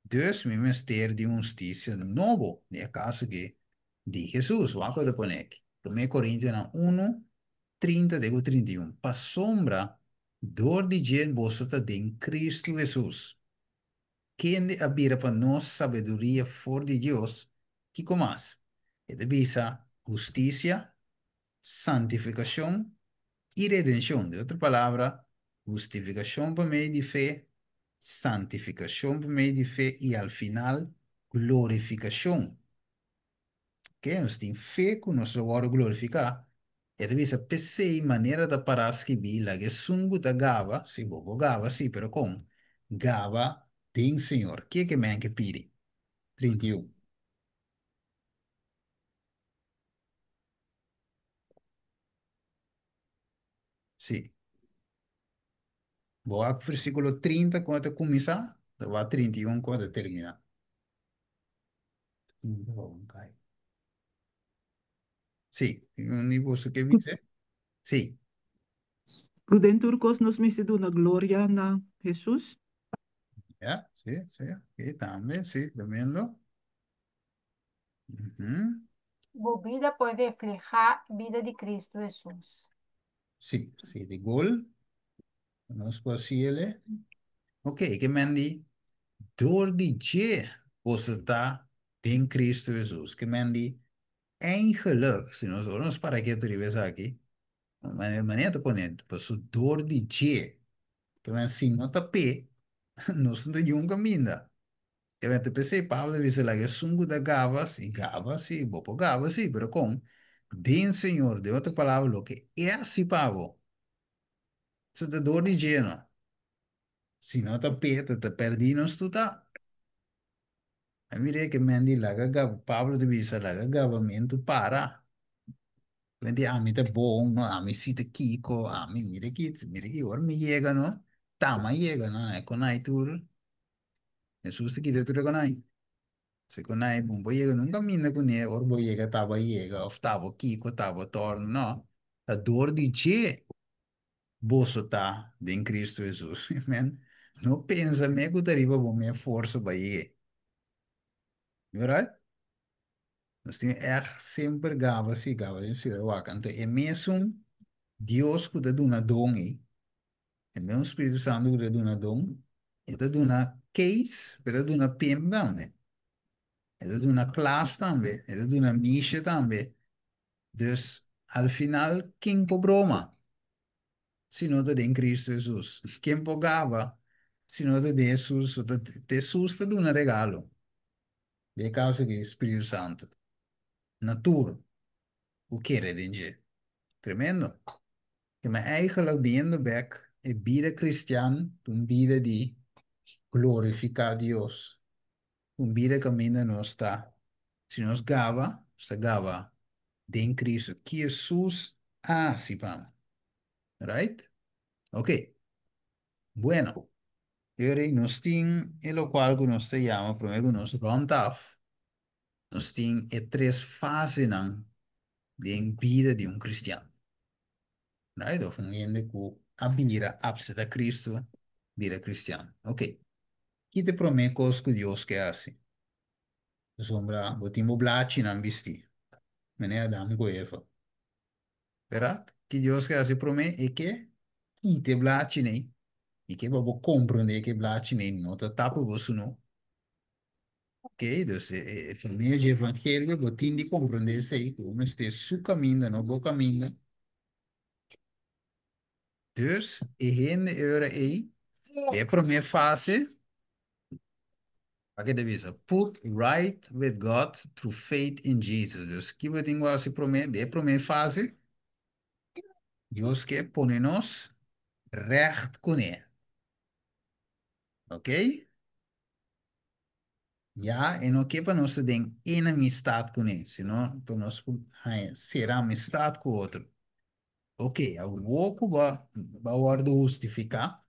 dus mi mester di un hustisia nobo, den e kaso aki di Hesus. Wak lo ta pone aki, Promé Korintionan unu, 30 te ku 31, Pasobra dor di dje boso ta den Kristu Hesus, kende a bira pa nos sabiduria for di Dios, kiko mas? E ta bisa hustisia, santifikashon i redenshon. Den otro palabra, hustifikashon pa medio di fe, santifikashon pa medio di fe i al final glorifikashon. Ke nos tin fe ku nos lo wòrdu glorifiká. E ta bisa, P'esei manera ta pará skibí, laga esun ku ta gaba, si bo por gaba sí, pero kon? Gaba den Señor. Ke ke men ke pidi? 31. Sí. Bo wak versíkulo 30 kon e ta kuminsá, ta wak 31 kon e ta terminá. Sí, ni boso ke bisa? Sí. Ku den tur kos nos mester duna gloria na Hesus. Ya, sí, sí. Ok, tambe, sí, tremendo. Ujú. Bo bida por reflehá bida di Cristo Hesus. Sí, sí, di gol. Nos por hasiele. Ok, ke men di dor di dje boso ta den Cristo Hesus. Ke men di eigenlijk, si nos ora nos para ketu riba esaki, manera ta pone, paso dor di dje. Ke men si no ta p'e, nos no ta yun kaminda. Ke men ta p'esei Pablo a bisa laga esun ku ta gaba, si gaba si, bo por gaba si, pero kon? Den Señor, den otro palabra loke e hasi pa bo. Su ta dor di dje no. Si no ta p'e, ta ta pèrdí nos tur ta. A mir'é ke men di laga gaba, Pablo ta bisa laga gabamentu para. Men di ami ta bon, no, ami si ta kiko, ami mira aki, mira aki, ora mi yega no, tama yega no, e konai tur, Hesus ta kita tur e konai. Si konai bon bo yega nunka minda kuné, ora bo yega taba yega, òf taba kiko, taba tòrnu, no, ta dor di dje. boso ta den Kristu Hesus. Amen. No pensa me ku ta riba bo mes forsa pa yega. Right? Nos tin ègt semper gaba si gaba den Señor wak. Anto e mesun Dios ku ta duna don ei, e mesun Spiritu Santu ku ta duna don, e ta duna keis, pero e ta duna pimp tambe. E ta duna klas tambe, e ta duna misha tambe. Dus al final ken por broma si no ta den Cristo Jesus? Ken por gaba si no ta den Jesus? Jesus ta duna regalo. Den e kaso aki Spiritu Santu. Na tur ku kere den dje. Tremendo. Ke men eigenlijk biendo bek e bida kristian ta un bida di glorifiká Dios. Un bida kaminda nos ta. Si nos gaba, nos ta gaba den Cristo. Ki Jesus a hasi pa mi. Right? Ok. Bueno. Eri nos tin e lokual ku nos ta yama promé ku nos rònt af, nos tin e tres fasenan den bida di un kristian. Right? Of un hende ku a bira apseptá Kristu, bira kristian. Ok. Ki ta e promé kos ku Dios ke hasi? Pasobra bo tin bo blachinan bistí, manera Adam ku Eva. Bèrdat? Ki Dios ke hasi promé? E ke kita e blachinan ei. I ke pa bo komprondé ku e blachinan ei no ta tapa bo sunú. Ok, dus e por medio dje evangelio bo tin di komprondé esei, ku bo mester su kaminda, no bo kaminda. Dus e hende e ora ei, den e promé fase, Aki ta bisa, Put right with God through faith in Jesus. Dus ki bo tin ku hasi promé? Den e promé fase, Dios ke pone nos règt kuné. Ok? Ya e no ke pa nos ta den enemistat kuné, sino pa nos por haña sera amistat ku otro. Ok, awor ku bo a wòrdu hustifiká,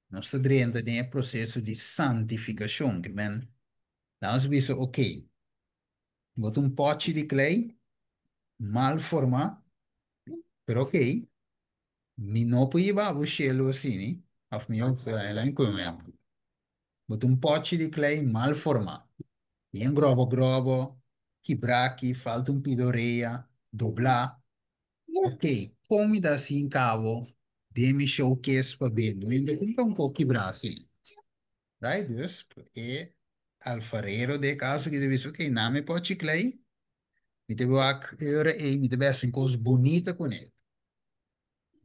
nos ta drenta den e proseso di santifikashon. Ke men, nan nos bisa, ok, bo ta un pòchi di klei, mal formá, pero ok, mi no por hiba bo shelu asini, òf mi Bo ta un pòchi di klei mal formá, yen gròbo gròbo, kibraki, falta un pida orea, doblá. Ok, kon mi ta hasi kabo den mi showcase pa bende? Mi ta kumpra un poko kibrá asina. Right? Dus e alfarero den e kaso aki ta bisa, ok, na mi pòchi klei, mi ta wak e ora ei, mi ta bai hasi un kos bunita kuné.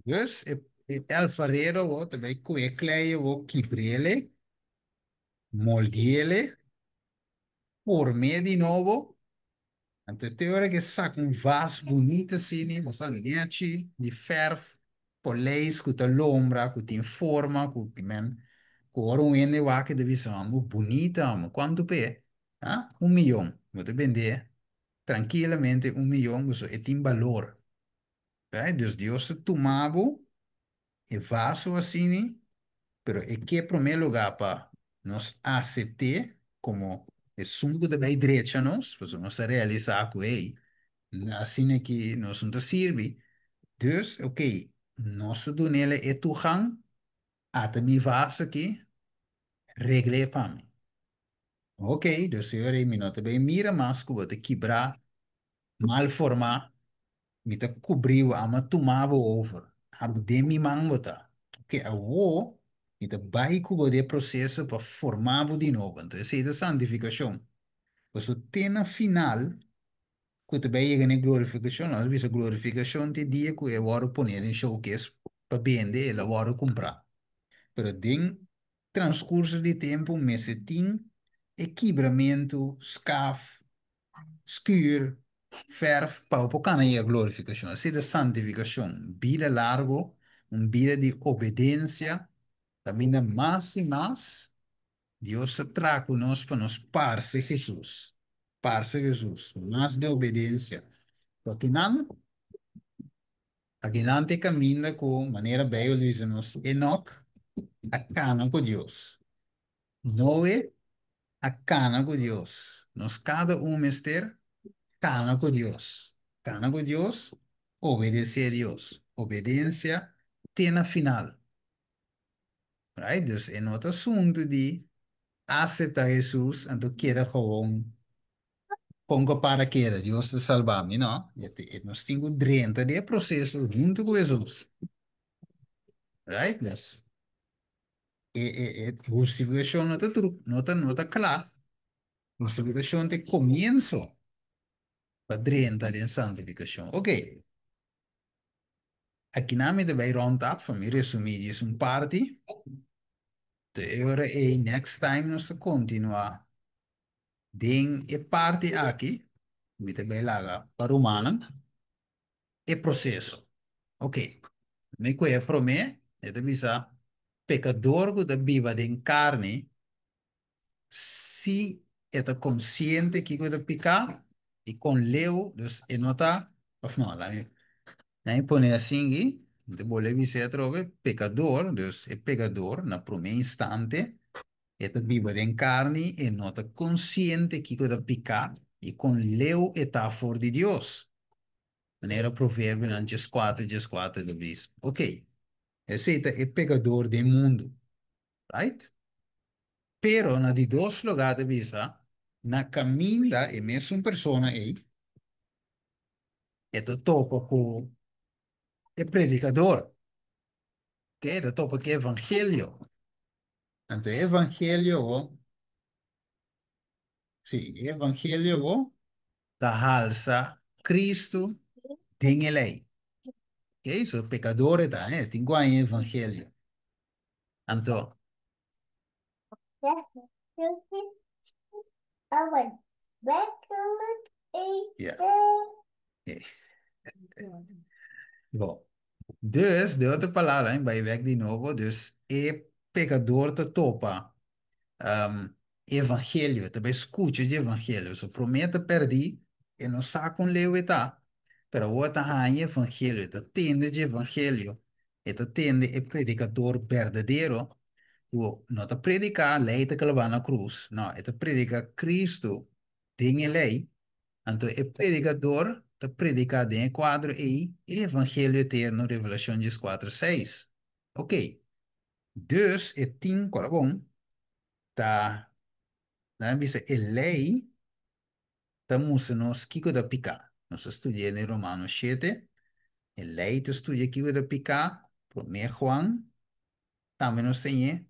Dus e alfarero awor ta bai kohe e klei awor kibr'ele, moldi'ele, form'é di nobo. Anto te ora ke saka un vas bunita asina, bo sa nechi di fèrf, poleis ku ta lombra, ku tin forma, ku men ku ora un hende wak e ta bisa, Amo bunita amo, kuantu p'e? Ha? Un miyon. Bo ta bend'é trankilamente un miyon pasobra e tin balor. Right? Dus Dios ta tuma bo e vaso asini, pero e ke prome lugar pa nos asept'é komo esun ku ta bai drecha nos, pasobra nos ta realisá ku hey, asina ki nos no ta sirbi. Dus, ok, nos ta dun'el e tugan, ata mi vaso aki, regl'é pa mi. Ok, dus e ora ei mi no ta bai mira mas ku bo ta kibrá, mal formá, Mi ta kubrí bo, amo a tuma bo over. Abo den mi man bo ta. Oke, awor mi ta bai ku bo den e proseso pa forma bo di nobo. Anto esei ta santifikashon. Pasobra te na final ku ta bai yega na e glorifikashon, nos a bisa glorifikashon te dia ku e wòrdu pone den showcase pa bende, el a wòrdu kumprá. Pero den transkurso di tempu mester tin e kibramentu, skaf, Schuur, verf, pa bo por kana yega glorifikashon. Esei ta santifikashon, bida largo, un bida di obedensia, kaminda mas i mas Dios ta traha ku nos pa nos parse Hesus, parse Hesus, mas den obedensia. Pakinan, akinan ta e kaminda ku manera Beibel ta bisa nos, Enok a kana ku Dios. Noe a kana ku Dios. Nos kada un mester kana ku Dios. Kana ku Dios, obedesé Dios. Obedensia Te na final. Right? Dus e no ta asuntu di aseptá Hesus anto keda gewoon kon ku para keda, Dios ta salba mi, no. E nos tin ku drenta den e proseso huntu ku Hesus. Right? Dus e hustifikashon no ta tur, no ta kla. Hustifikashon ta e komienso pa drenta den santifikashon. Ok. Aki nan mi ta bai rond af, pa mi resumí djis un parti. Te ora ei next time nos ta kontinuá den e parti aki, mi ta bai laga pa rumannan e proseso. Ok, mi kohe promé, e ta bisa pekador ku ta biba den karni, si e ta konsiente kiko e ta piká i kon leu, dus e no ta, òf no, laat mi pone asin aki, mi ta bolbe bisa atrobe, pekador, dus e pekador na promé instante e ta biba den karni, e no ta konsiente kiko e ta piká i kon leu e ta for di Dios. Manera Proverbionan 14, 14 ta bisa. Ok, esei ta e pekador den mundu, right? Pero na di dos lugá ta bisa, na kaminda e mesun persona ei, e ta topa ku e predikador, ok, e ta topa ku e evangelio. Anto e evangelio, sí, e evangelio ta halsa Cristo den e lei. Ok, so pekador ta, eh, tin ku haña evangelio. Anto, ja. Bon. Dus, den otro palabra, bai bèk di nobo, dus e pekador ta topa evangelio, ta bai skucha di evangelio. So promé ta pèrdí, e no sa kon leu e ta, pero awor ta haña evangelio, ta tende di evangelio, e ta tende e predikador berdadero, ku no ta prediká lei ta klabá na krus, no, e ta prediká Cristo den e lei, anto e predikador ta prediká den e kuadro ei e evangelio eterno, Revelashon 14, 6. Ok, dus e tin, kòrda bon, ta, nan a bisa e lei ta mustra nos kiko ta piká. Nos a studia den Romano 7, e lei ta studia kiko ta piká, Promé Juan tambe nos ten'é.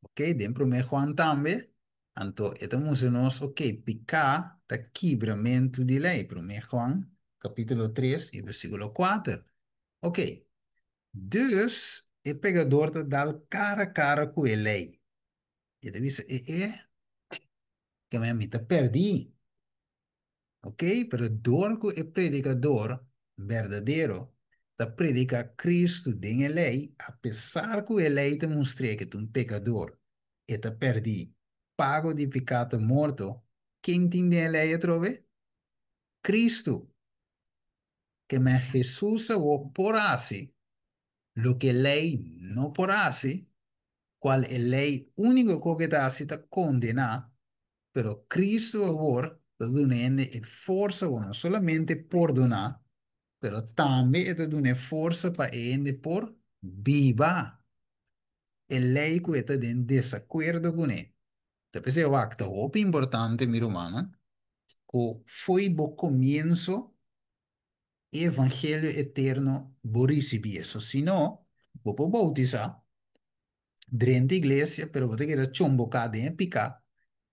Ok, den Promé Juan tambe, anto e ta mustra nos, ok, piká ta kibramentu di lei. Promé Juan, kapítulo 3 i versíkulo 4. Ok, dus e pekador ta dal kara kara ku e lei. E ta bisa, e e, ke mi ta pèrdí. Ok, pero dor ku e predikador berdadero ta prediká Cristo den e lei, apesar ku e lei ta mustr'é ku e ta un pekador, e ta pèrdí, pago di piká ta morto, ken tin den e lei atrobe? Cristo. Ke men Hesus awor por hasi loke e lei no por hasi, kual e lei úniko ku ke ta hasi ta kondená, pero Cristo awor ta duna hende e forsa ku no solamente pordoná, pero tambe e ta duna e forsa pa e hende por biba e lei ku e ta den desakuerdo kuné. Ta p'esei wak ta hopi importante, mi rumannan, ku fo'i bo komienso e evangelio eterno bo risibí eso. Si no, bo por boutisá drenta iglesia, pero bo ta keda chomboká den e piká.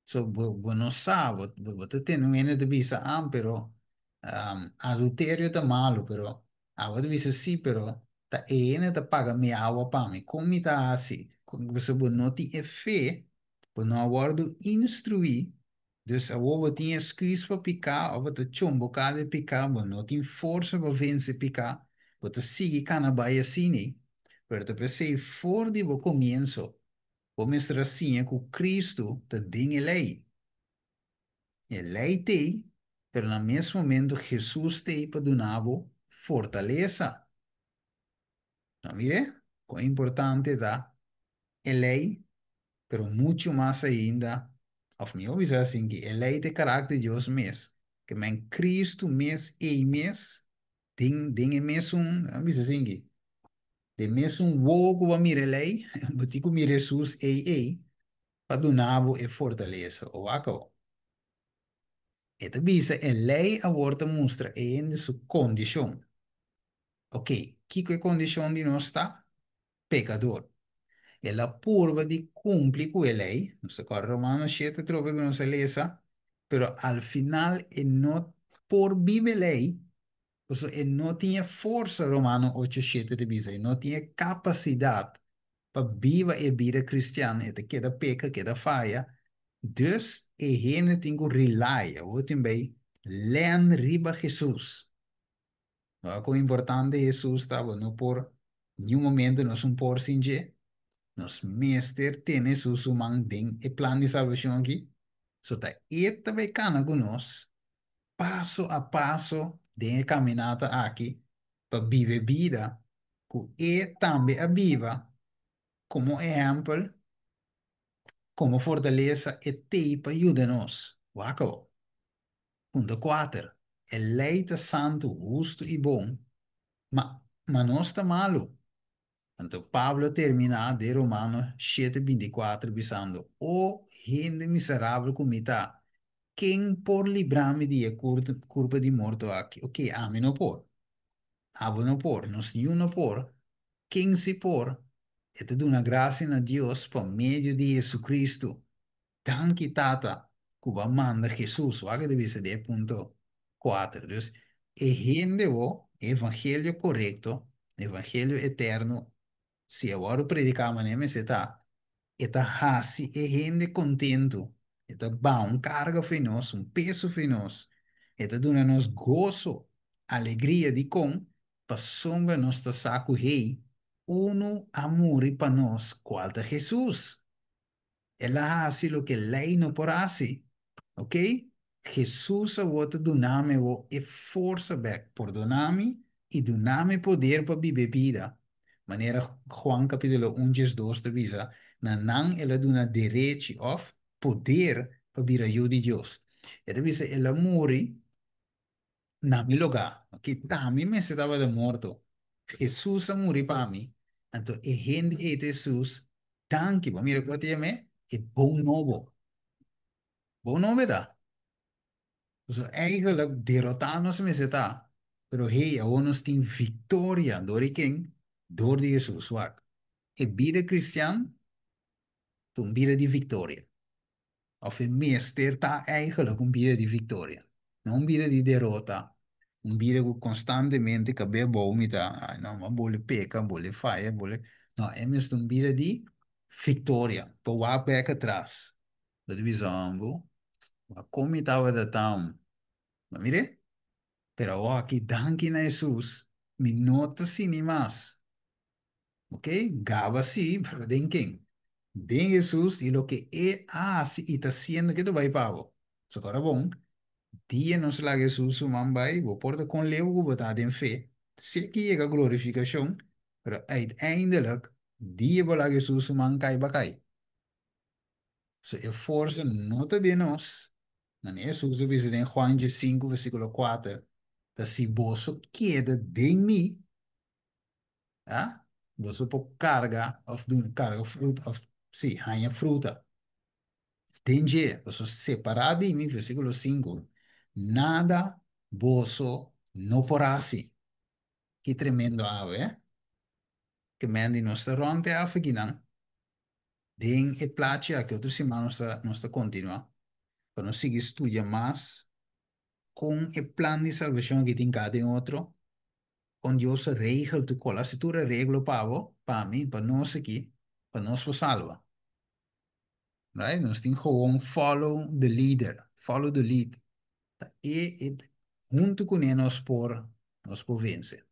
So bo no sa, bo ta tende un hende ta bisa, ah, pero adulterio ta malu, pero abo ta bisa sí, pero ta e hende ta paga mi awa pa mi, kon mi ta hasi? Pasobra bo no tin e fe, bo no a wòrdu instruí, dus awor bo tin esküs pa piká òf bo ta chomboká den piká, bo no tin forsa pa vense piká, bo ta sigui kana bai asina. Pero ta p'esei for di bo komienso, bo mester a siña ku Kristu ta den e lei. E lei t'ei, pero na mes momento Hesus t'ei pa duna bo fortalesa. No mire kon importante ta e lei, pero muchu mas ainda, òf mihó bisa asin ki e lei ta e karakter di Dios mes, ke men Kristu mes ei mes den den e mesun, bisa asin ki. Den mesun wowo ku bo a mira e lei, bo tin ku mira Hesus ei ei pa duna bo e fortalesa. O wak awor. E ta bisa e lei awor ta mustra e hende su kondishon. Ok, kiko e kondishon di nos ta? Pekador. El a purba di kumpli ku e lei, nos ta kòrda Romano shete atrobe ku nos a lesa, pero al final e no por biba e lei, pasobra e no tin e forsa, Romano ocho shete ta bisa, e no tin e kapasidat pa biba e bida kristian, e ta keda peka, keda faya, dus e hende tin ku rely, awor tin bai lèn riba Hesus. Wak kon importante Hesus ta, bo no por niun momento nos un por sin dje. Nos mester tene Hesus su man den e plan di salbashon aki. So ta e ta bai kana ku nos paso a paso den e kaminata aki pa biba e bida ku e tambe a biba komo ehèmpel, komo fortalesa e tei pa yuda nos. Wak awor. Punto kuater, E lei ta santu, hustu i bon, ma ma nos ta malu. Anto Pablo a terminá den Romano shete 24 bisando, O hende miserabel ku mi ta, ken por libra mi di e kurpa di morto aki? Oke, ami no por. Abo no por, nos niun no por. Ken si por? E ta duna grasia na Dios pa medio di Jesucristo. Danki Tata ku bo a manda Hesus. Wak e ta bisa den e punto kuater. Dus e hende bo, e evangelio korekto, e evangelio eterno, si e wòrdu prediká manera mester ta, e ta hasi e hende kontentu, e ta baha un karga fo'i nos, un peso fo'i nos, e ta duna nos goso, alegria. Dikon? Pasobra nos ta sa ku hei, unu a muri pa nos, kual ta Hesus. El a hasi loke lei no por hasi. Ok? Hesus awor ta duna mi awor e forsa bek. Pordona mi i duna mi poder pa biba e bida. Manera Juan capítulo un 12 ta bisa, na nan el a duna derechi of poder pa bira yu di Dios. E ta bisa el a muri na mi lugá. Ok, ta mi mester tabata morto. Hesus a muri pa mi. Anto e hende ei ta Hesus, danki. Bo mira ku ta yam'é? E bon nobo. Bon nobo e ta. Pasobra eigenlijk derotá nos mester ta. Pero hey, awor nos tin viktoria. Dor di ken? Dor di Hesus. Wak, e bida kristian ta un bida di viktoria. Of e mester ta eigenlijk un bida di victoria, no un bida di derota, un bida cu constantemente cabe bou mi ta, ay no, ma bole peca, bole faya, bole, no, e mester un bida di victoria, pa wak bek atras, bo ta bisa hombo, ma con mi tabata tan, bo mire? Pero awor aki danki na Jesus, mi no ta sini mas. Ok, gaba sí, pero den ken? Den Hesus i loke E a hasi i ta hasiendo ke ta bai pa bo. So kora bon, dia nos laga Hesus su man bai, bo por ta kon leu ku bo ta den fe, si ki yega glorifikashon, pero uiteindelijk, dia bo laga Hesus su man kai, ba kai. So e forsa no ta den nos, manera Hesus a bisa den Juan 5 versíkulo 4, ta si boso keda den mi, Ah? Boso por karga of duna karga fruta of sí, haña fruta. Den dje, boso separá di mi, versíkulo 5, nada boso no por hasi. Ki tremendo awe, eh? Ke men di nos ta rònt e afikinan den e plachi aki. Otro siman nos ta kontinuá pa nos sigui studia mas kon e plan di salbashon aki tin kada den otro. Kon Dios a regel tur kos, hasi tur areglo pa bo, pa mi, pa nos aki, pa nos por salba. Right? Nos tin gewoon follow the leader, follow the lead. Ta e, e huntu kuné nos por vense.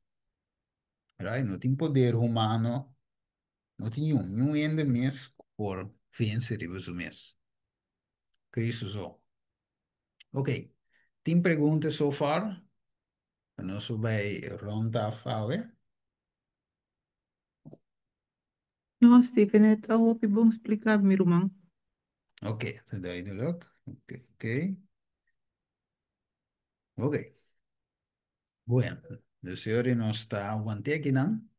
Right? No tin poder humano, no tin niun hende mes por vense riba su mes. Cristo so. Ok, tin pregunta so far? Nos bai rond af awe. No, Steven, e ta hopi bon spliká, mi ruman. Ok, ta duidelijk. Ok. Bueno, dus jullie nos ta aguanté aki nan.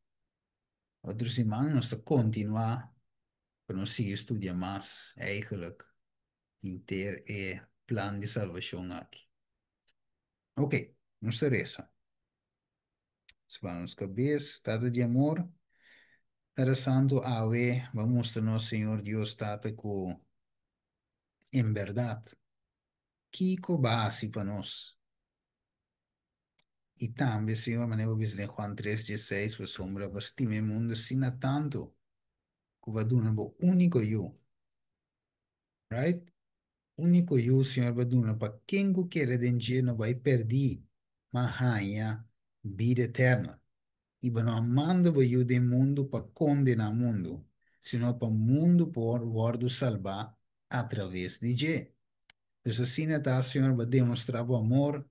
Otro siman nos ta kontinuá pa nos sigui studia mas eigenlijk henter e plan di salbashon aki. Ok, nos ta resa. Nos nos kabes, Tata di amor, Tata Santu, awe, bo a mustra nos, Señor Dios Tata, ku en berdat, kiko bo a hasi pa nos. I tambe, Señor, manera bo a bisa den Juan 3, 16, pasobra bo a stima e mundu asina tantu, ku bo a duna bo úniko yu. Right? Úniko yu, Señor, bo a duna pa ken ku kere den dje no bai pèrdí, ma haña bida eterno. I bo no a manda bo yu den mundu pa kondená mundu, sino pa mundu por wòrdu salbá atraves di dje. Dus asina ta, Señor, bo a demostrá bo amor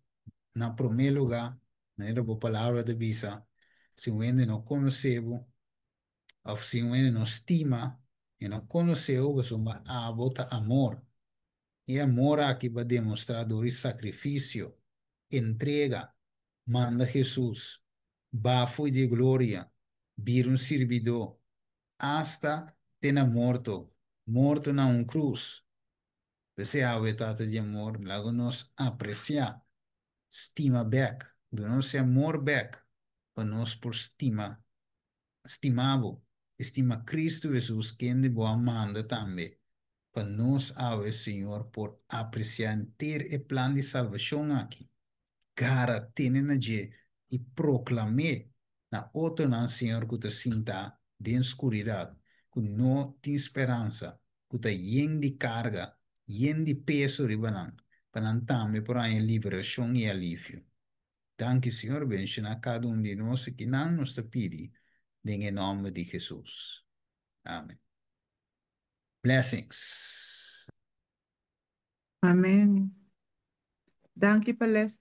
na promé lugá, manera bo palabra ta bisa, si un hende no konosé bo, òf si un hende no stima e no konosé bo, pasobra abo ta amor. E amor aki bo a demostrá dor di sakrifisio, entrega, manda Hesus, baha fo'i di gloria, bira un sirbidó, asta te na morto, morto na un krus. P'esei awe, Tata di amor, laga nos apresiá, stima bèk, duna nos e amor bèk pa nos por stima, stima bo, i stima Kristu Hesus kende bo a manda tambe pa nos awe, Señor, por apresiá henter e plan di salbashon aki, gara tene na dje i proklam'é na otronan, Señor, ku ta sintá den skuridat, ku no tin speransa, ku ta yen di karga, yen di peso riba nan, pa nan tambe por haña liberashon i alivio. Danki, Señor, benshoná kada un di nos akinan, nos ta pidi den e nòmber di Hesus. Amen. Blessings. Amen. Danki pa les.